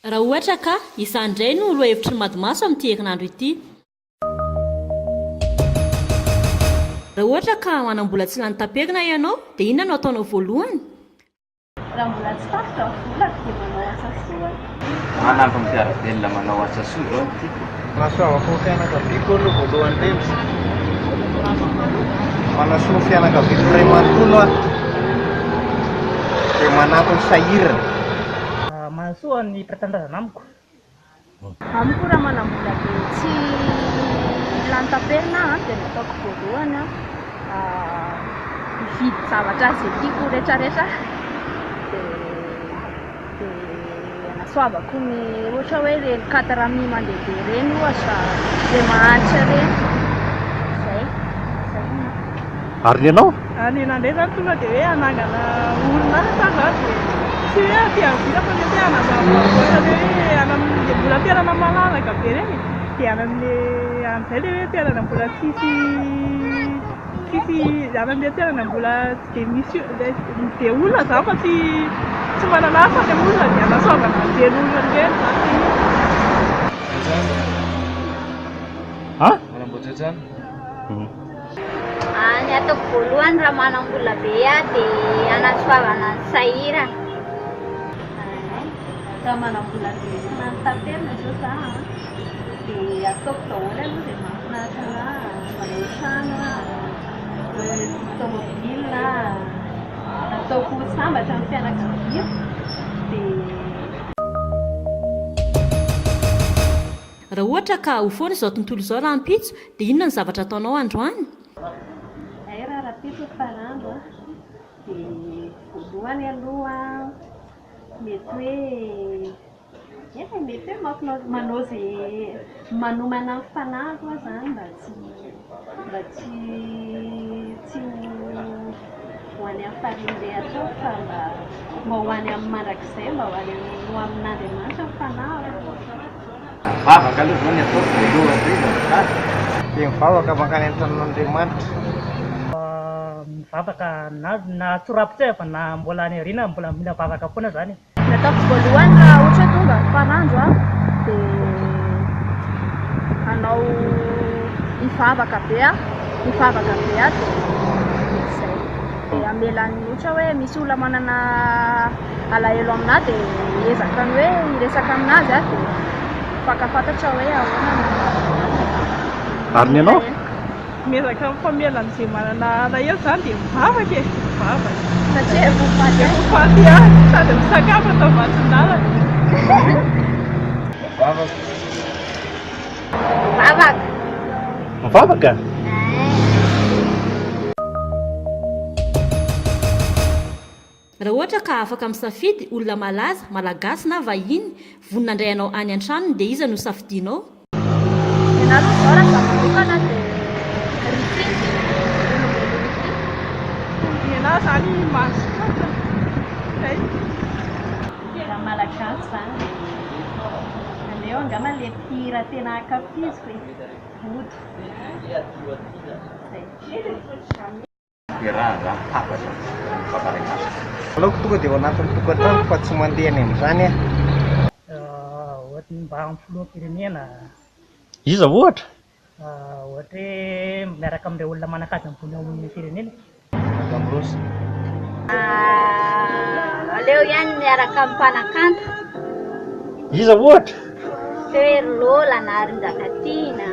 Raha ohatra ka izany indray no lohahevitry ny Madimaso amin'ity herinandro ity. Raha ohatra ka manam-bola tsy lany taperina ianao dia inona no ataonao voalohany? Raha mbola tsy tapitra ny volako dia manao asa soa aho. Manampy ny mpiara-belona manao asa soa izao no tiako. Manasoavako ny fianakaviako aloha voalohany indrindra. Manasoa ny fianakaviako iray manontolo aho. Dia manampy ny sahirana. Mahasoa ny mpiray tanindrazana amiko. Amiko raha manam-bola be tsy lany taperina aho dia ny ataoko voalohany mividy zavatra izay tiako rehetrarehetra dia dia anasoavako ny ohatra hoe ireny quatre amis mandeha be ireny ohatra, ilay mahantra ireny, izay, izay ny ahy. Ary ny anao? Ny anah indray izany tonga dia hoe hanangana orinasa aho izany dia tsy hoe aty amin'ny villa fa mety hoe hanamboamboatra ilay hoe any amin'ilay mbola toerana malalaka be ireny e, dia any amin'ilay amin'izay ilay hoe toerana mbola tsisy tsisy any amin'ilay toerana mbola tsy dia misy be olona izany fa tsy tsy manana asa ilay olona dia hanasoavana an'ireny olona ireny izany ilay izy. An? Manamboatra trano. Ny ataoko voalohany raha manam-bola be aho dia hanasoavana ny sahirana. Raha manam-bola be tsy lany taperina izao za an, dia ataoko daholo aloha izay mahafinaritra anahy, manao trano aho, mividy tomobile aho, ataoko sambatra ny fianakaviako dia. Raha ohatra ka ho foana izao tontolo izao rahampitso dia inona ny zavatra ataonao androany? Hay raha rahampitso ny farandro an, dia voalohany aloha mety hoe eny e, mety hoe manao izay manomana ny fanahy aloha izany mba tsy mba tsy tsy ho any amin'ny farihy mirehitra ao fa mba mba ho any amin'ny mandrakizay, mba ho any ho amin'Andriamanitra ny fanahiko. Vavaka aloha zao ny ataoko voalohany indrindra mitady. Dia mivavaka mankany an-tranon'Andriamanitra. Mivavaka na na tsorapotseha fa na mbola any aoriana mbola mila vavaka foana zany e. Ny ataoko voalohany raha ohatra hoe tonga ny farandro aho dia hanao hivavaka be aho, hivavaka be aho dia izay. Dia hamela ny ohatra hoe misy olona manana alahelo aminà dia hiezaka ny hoe hiresaka aminazy aho dia mifankafantatra hoe ahoana ny Ary ny anao? Miezaka mifamela amin'izay manana alahelo izany dia mivavaka e! Mivavaka. Satria efa ho faty Efa ho faty ihany sady misakafo atao vatsin-dalana. Mivavaka. Mivavaka. Mivavaka? Raha ohatra ka afaka misafidy olona malaza, malagasy na vahiny, vonona handray anao any an-tranony dia iza no safidianao? Ny anah aloha izao raha izaho manokana dia Ricky, Olombelo Ricky. Ny anah izany mahazo Zay. Raha malagasy izany dia aleo angamba ilay mpihira tena ankafiziko e, Bodo. Zay. Fiarahana zany tapaka mifamparay maso. Aleoko tonga dia ao anatin'ny tokantrano fa tsy mandeha any amin'izany aho. Ohatry ny mba amin'ny filoham-pirenena. Iza ohatra? Ohatra hoe miaraka amin'ireo olona manan-kaja ambony ao amin'ny firenena. Madame Rose. Aleo ihany miaraka amin'ny mpanakanto. Iza ohatra? Ohatra hoe ry Lola na ry Njakatiana.